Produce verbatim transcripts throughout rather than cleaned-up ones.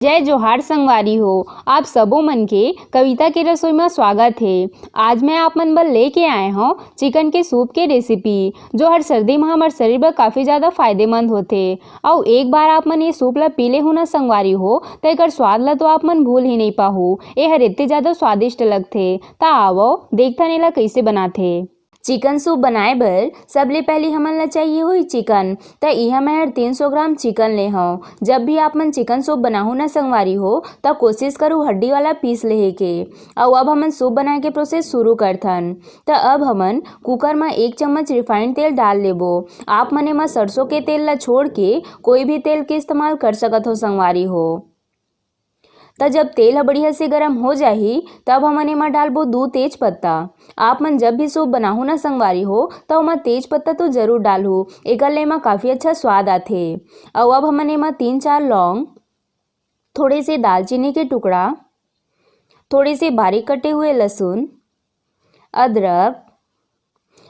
जय जोहार संगवारी हो, आप सबो मन के कविता के रसोई म स्वागत हे। आज मैं आप मन बर लेके आए हौं चिकन के सूप के रेसिपी, जो हर सर्दी म हमर शरीर बर काफ़ी ज़्यादा फायदेमंद होथे। अउ एक बार आप मन ये सूप ल पी लेहू ना संगवारी हो, त एकर स्वाद ल तो आप मन भूल ही नइ पाहू। ए हर एते ज़्यादा स्वादिष्ट लगथे। त आवव, देखथन एला कइसे बनाथे। चिकन सूप बनाए बर सबले पहिली हमन ला चाहिए होही चिकन। त इहाँ मैं हर तीन सौ ग्राम चिकन ले हौं। जब भी आप मन चिकन सूप बनाहू ना संगवारी हो, त कोशिश करू हड्डी वाला पीस लेहे के। अउ अब हमन सूप बनाए के प्रोसेस शुरू करथन। त अब हमन कुकर म एक चम्मच रिफाइंड तेल डाल लेबो। आप मन एमा सरसों के तेल ला छोड़ के कोई भी तेल के इस्तेमाल कर सकत हो संगवारी हो। त जब तेल ह बढ़िया से गरम हो जाही, तब हमन एमा डालबो दू तेज पत्ता। आप मन जब भी सूप बनाहू ना संगवारी हो, त ओमा तेज पत्ता तो जरूर डालहू, एकर ले एमा काफ़ी अच्छा स्वाद आथे। अउ अब हमन एमा तीन चार लौंग, थोड़े से दालचीनी के टुकड़ा, थोड़े से बारीक कटे हुए लहसुन, अदरक,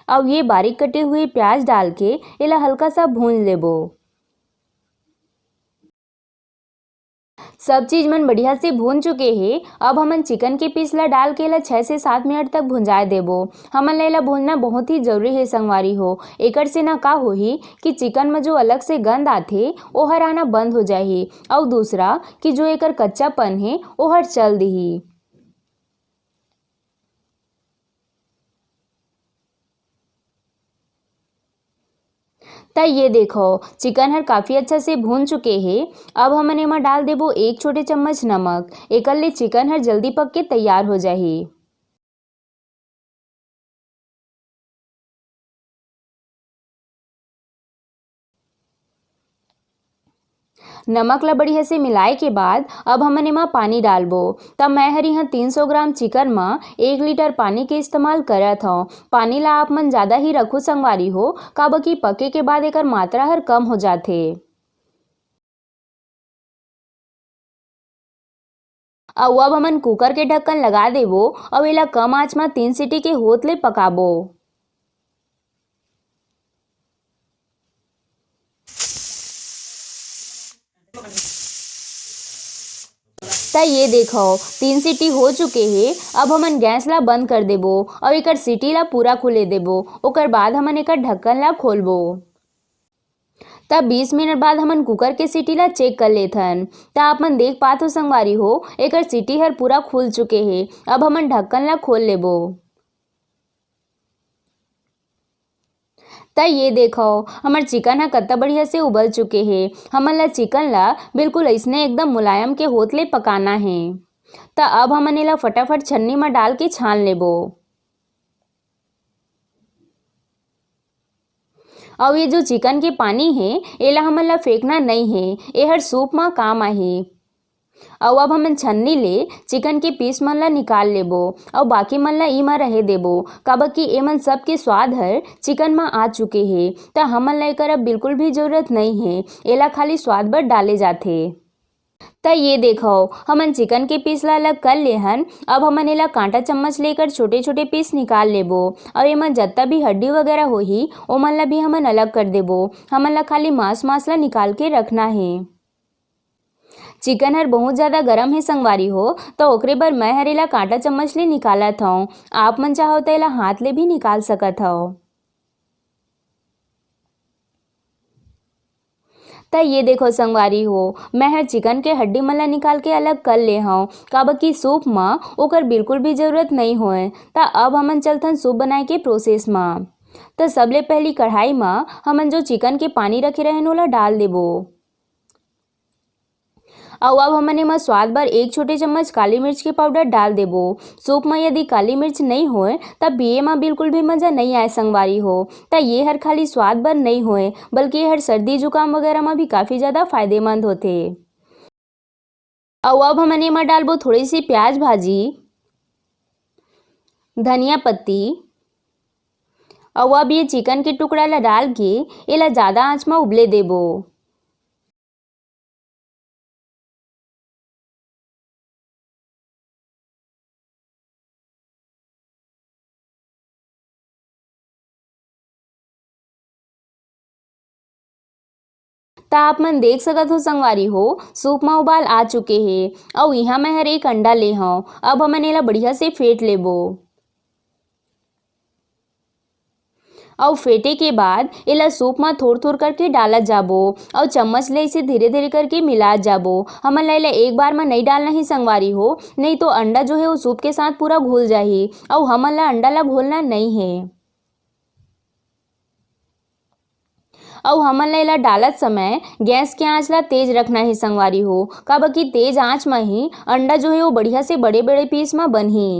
अउ ये बारीक कटे हुए प्याज डाल के एला हल्का सा भून लेबो। सब चीज मन बढ़िया से भून चुके हे। अब हमन चिकन के पीस ला डाल के एला छह से सात मिनट तक भुंजाए देबो। हमन ला एला भूनना बहुत ही जरूरी हे संगवारी हो। एकर से ना का होही कि चिकन म जो अलग से गंध आथे, ओहर आना बंद हो जाही, अउ दूसरा कि जो एकर कच्चापन हे, ओहर चल दिही। त ये देखो, चिकन हर काफ़ी अच्छा से भून चुके हे। अब हमन एमा डाल देबो एक छोटे चम्मच नमक। एकर ले चिकन हर जल्दी पक के तैयार हो जाही। नमक ला बढ़िया से मिलाए के बाद अब हमन एमा पानी डालबो। त मैं हर इहाँ तीन सौ ग्राम चिकन म एक लीटर पानी के इस्तेमाल करत हौं। पानी ला आप मन ज़्यादा ही रखू संगवारी हो, काबर कि पके के बाद एकर मात्रा हर कम हो जाथे। अउ अब हमन कुकर के ढक्कन लगा देबो अउ एला कम आंच म तीन सीटी के होत ले पकाबो। त ये देखो, तीन सीटी हो चुके हे। अब हमन गैस ला बंद कर देबो अउ एकर सीटी ला पूरा खुले देबो। ओकर बाद हमन एकर ढक्कन ला खोलबो। त बीस मिनट बाद हमन कुकर के सीटी ला चेक कर लेथन। त आप मन देख पात हो संगवारी हो, एकर सीटी हर पूरा खुल चुके हे। अब हमन ढक्कन ला खोल लेबो। त ये देखो, हमर चिकन ह कत्ता बढ़िया से उबल चुके हे। हमन ला चिकन ला बिल्कुल अइसने एकदम मुलायम के होत ले पकाना हे। त अब हमन एला फटाफट छन्नी म डाल के छान लेबो। अउ ये जो चिकन के पानी हे, एला हमन ला फेंकना नइ हे, एहर सूप म काम आही। अउ अब हमन छन्नी ले चिकन के पीस मन ला निकाल लेबो, अउ बाकी मन ला ई म रहे देबो, काबर कि एमन सब के स्वाद हर चिकन म आ चुके हे, त हमन ला एकर अब बिल्कुल भी जरूरत नइ हे। एला खाली स्वाद बर डाले जाथे। त ये देखो, हमन चिकन के पीस ला अलग कर ले हन। अब हमन एला कांटा चम्मच लेकर छोटे-छोटे पीस निकाल लेबो, अउ एमा जत्ता भी हड्डी वगैरह होही, ओमन ला भी हमन अलग कर देबो। हमन ला खाली मांस, मांस ला निकाल के रखना हे। चिकन हर बहुत ज़्यादा गरम हे संगवारी हो, त ओकरे बर मैं हर एला कांटा चम्मच ले निकालत हौं। आप मन चाहो त एला हाथ ले भी निकाल सकत हव। त ये देखो संगवारी हो, मैं हर चिकन के हड्डी मन ला निकाल के अलग कर ले हौं, काबर कि सूप म ओकर बिल्कुल भी जरूरत नइ होय। त अब हमन चलथन सूप बनाए के प्रोसेस म। त सबले पहिली कढ़ाई म हमन जो चिकन के पानी रखे रहेन, ओला डाल देबो। अउ अब हमन एमा स्वाद बर एक छोटे चम्मच काली मिर्च के पाउडर डाल देबो। सूप म यदि काली मिर्च नइ होय, त पिये म बिल्कुल भी मजा नइ आय संगवारी हो। त ये हर खाली स्वाद बर नइ होय, बल्कि ये हर सर्दी जुकाम वगैरह म भी काफ़ी ज़्यादा फायदेमंद होथे। अउ अब हमन एमा डालबो थोड़ी सी प्याज भाजी, धनिया पत्ती, अउ अब ये चिकन के टुकड़ा ला डाल के एला ज़्यादा आंच म उबले देबो। त आप मन देख सकत हो संगवारी हो, सूप म उबाल आ चुके हे। अउ इहाँ मैं हर एक अंडा ले हव। अब हमन एला बढ़िया से फेंट लेबो। अउ फेंटे के बाद एला सूप म थोर-थोर करके डालत जाबो अउ चम्मच ले इसे धीरे-धीरे करके मिलात जाबो। हमन ला एला एक बार म नइ डालना हे संगवारी हो, नइ तो अंडा जो हे वो सूप के साथ पूरा घुल जाही अउ हमन ला अंडा ला घोलना नइ हे। अउ हमन ला एला डालत समय गैस के आंच ला तेज रखना हे संगवारी हो, काबर कि तेज आंच म ही अंडा जो हे वो बढ़िया से बड़े-बड़े पीस म बनही।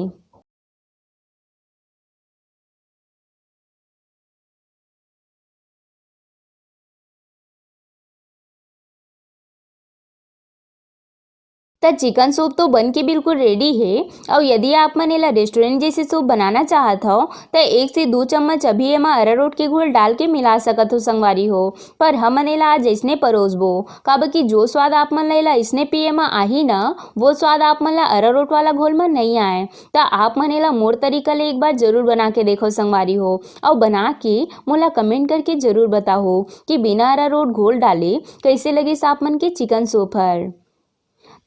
त चिकन सूप तो बन के बिल्कुल रेडी हे। अउ यदि आप मन एला रेस्टोरेंट जैसे सूप बनाना चाहत हव, त एक से दू चम्मच अभी एमा अरारोट के घोल डाल के मिला सकत हो संगवारी हो। पर हमन एला आज अइसने परोसबो, काबर कि जो स्वाद आप मन ला एला अइसने पिए म आही न, वो स्वाद आप मन ला अरारोट वाला घोल म नइ आए। त आप मन एला मोर तरीका ले एक बार जरूर बना के देखो संगवारी हो, अउ बना के मोला कमेंट करके जरूर बताहो कि बिना अरारोट घोल डाले कइसे लगिस आप मन के चिकन सूप हर।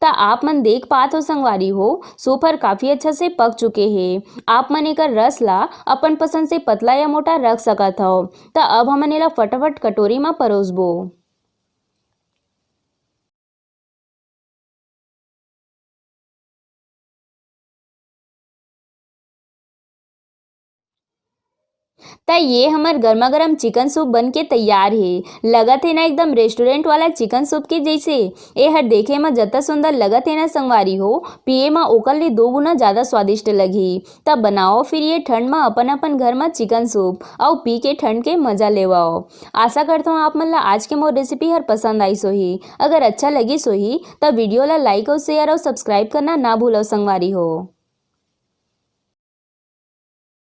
त आप मन देख पात हो संगवारी हो, सूप हर काफी अच्छा से पक चुके हे। आप मन एकर रस ला अपन पसंद से पतला या मोटा रख सकत हव। त अब हमन एला फटाफट कटोरी म परोसबो। त ये हमर गरमा गरम चिकन सूप बन के तैयार हे। लगत हे ना एकदम रेस्टोरेंट वाला चिकन सूप के जैसे। ए हर देखे म जतका सुंदर लगत हे ना संगवारी हो, पिए म ओकर ले दो गुना ज्यादा स्वादिष्ट लगही। त बनाओ फिर ये ठंड म अपन अपन घर म चिकन सूप, अउ पी के ठंड के मजा लेवाओ। आशा करथव आप मन ला आज के मोर रेसिपी हर पसंद आइस होही। अगर अच्छा लगिस होही त वीडियो ला लाइक अउ शेयर अउ सब्सक्राइब करना ना भूलव संगवारी हो।